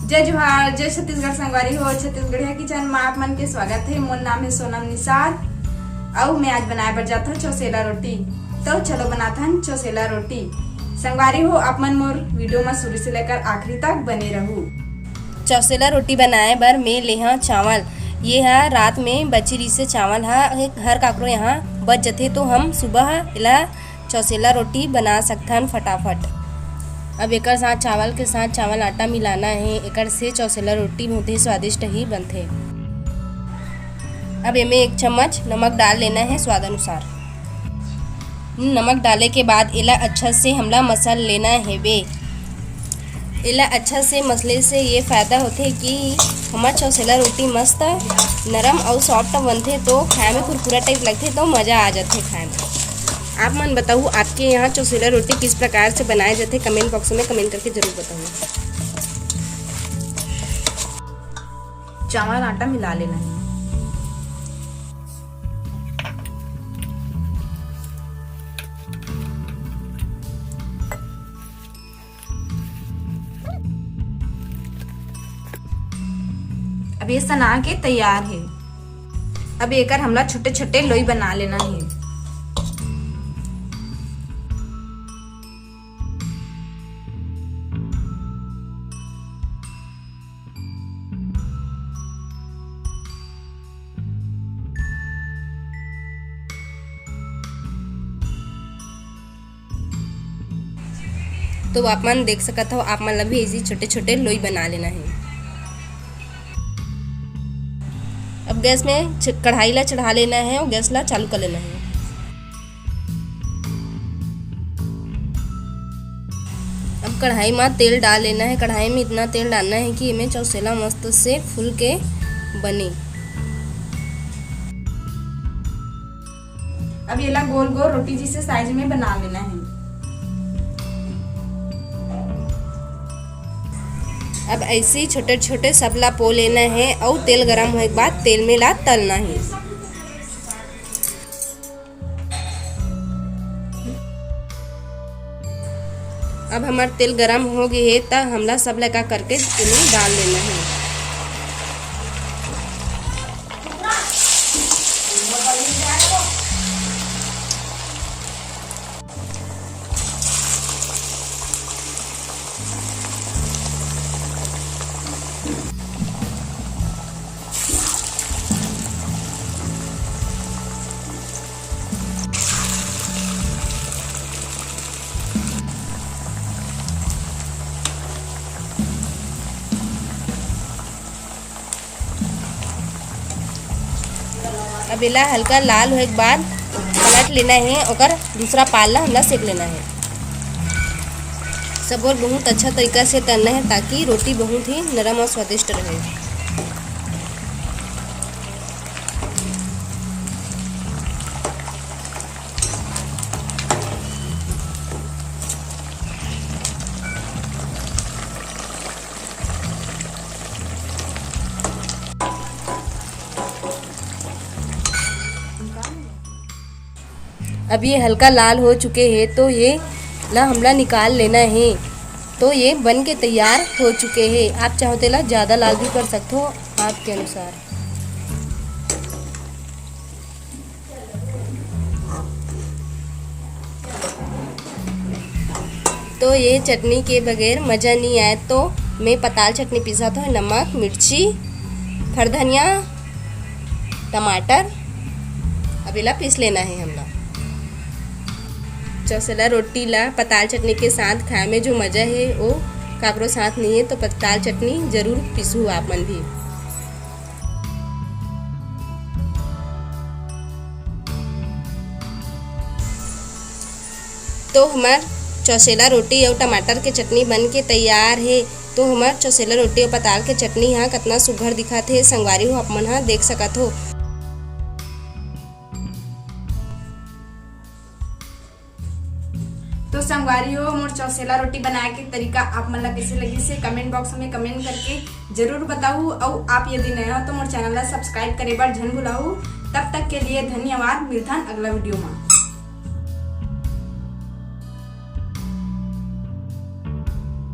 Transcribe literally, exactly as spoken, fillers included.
जय जोहार, जय छत्तीसगढ़ संगवारी हो। छत्तीसगढ़िया किचन में आप मन के स्वागत है। मोर नाम है सोनम निषाद, अउ मैं आज बनाए बर जात हूँ चौसेला रोटी। तो चलो बनाथन चौसेला रोटी। संगवारी हो, आप मन मोर वीडियो में शुरू से लेकर आखिरी तक बने रहू। चौसेला रोटी बनाए बर मैं लेहा चावल। ये हा रात में बची रहिसे चावल हा, हर काकरो यहाँ बच जथे, तो हम सुबह एला चौसेला रोटी बना सकथन फटाफट। अब एकर साथ, चावल के साथ, चावल आटा मिलाना है, एकर से चौसेला रोटी बहुत ही स्वादिष्ट ही बनथे। अब एमे एक चम्मच नमक डाल लेना है स्वाद अनुसार। नमक डाले के बाद एला अच्छा से हमला मसल लेना हेबे। एला अच्छा से मसले से ये फायदा होथे कि हमर चौसेला रोटी मस्त नरम अउ सॉफ्ट बनथे, तो खाए में कुरकुरा टाइप लगथे, तो मजा आ जाथे खाए में। आप मन बताऊ, आपके यहाँ चौसेला रोटी किस प्रकार से बनाए जाथे? कमेंट बॉक्स में कमेंट करके जरूर बताऊ। चावल आटा मिला लेना है। अब ये सना के तैयार है। अब एकर हमला छोटे-छोटे लोई बना लेना है। तो आप मन देख सकत हो, आप मन ला भी ऐसी छोटे-छोटे लोई बना लेना है। अब गैस में छ-, कढ़ाई ला चढ़ा लेना है और गैस ला चालू कर लेना है। अब कढ़ाई में तेल डाल लेना है। कढ़ाई में इतना तेल डालना है कि इमे चौसेला मस्त से फूल के बने। अब येला गोल गोल रोटी जैसे साइज में बना लेना है। अब ऐसे ही छोटे छोटे सब ला पो लेना है और तेल गरम होए के बाद तेल में ला तलना है। अब हमार तेल गरम हो गए है, त हमला सब ला का करके इमे डाल लेना है। अब एला हल्का लाल होए के बाद पलट लेना है, ओकर दूसरा पाल ला हमला सेक लेना है। सब ओर बहुत अच्छा तरीका से तलना है, ताकि रोटी बहुत ही नरम और स्वादिष्ट रहे। अब ये हल्का लाल हो चुके हैं, तो ये ला हमला निकाल लेना है। तो ये बन के तैयार हो चुके हैं। आप चाहो तो ला ज़्यादा लाल भी कर सकते हो, आपके अनुसार। तो ये चटनी के बगैर मज़ा नहीं आए, तो मैं पताल चटनी पीसा तो है, नमक, मिर्ची, खरधनिया, टमाटर, अब एला पीस लेना है हमला। चौसेला रोटी ला पताल चटनी के साथ खाए में जो मज़ा है, वो काकरो साथ नहीं है। तो पताल चटनी जरूर पीसू आप मन भी। तो हमर चौसेला रोटी अउ टमाटर के चटनी बन के तैयार हे। तो हमर चौसेला रोटी अउ पताल के चटनी ह कतना सुघ्घर दिखत हे, संगवारी हो, आप मन ह देख सकत हो। तो संगवारी हो, मोर चौसेला रोटी बनाए के तरीका आप मन ला कइसे लगिस हे, comment box में comment करके जरूर बताऊ। अउ आप यदि नया हो तो मोर channel ला subscribe करे बर झन भुलाऊ। तब तक के लिए धन्यवाद, मिलथन अगला video मा।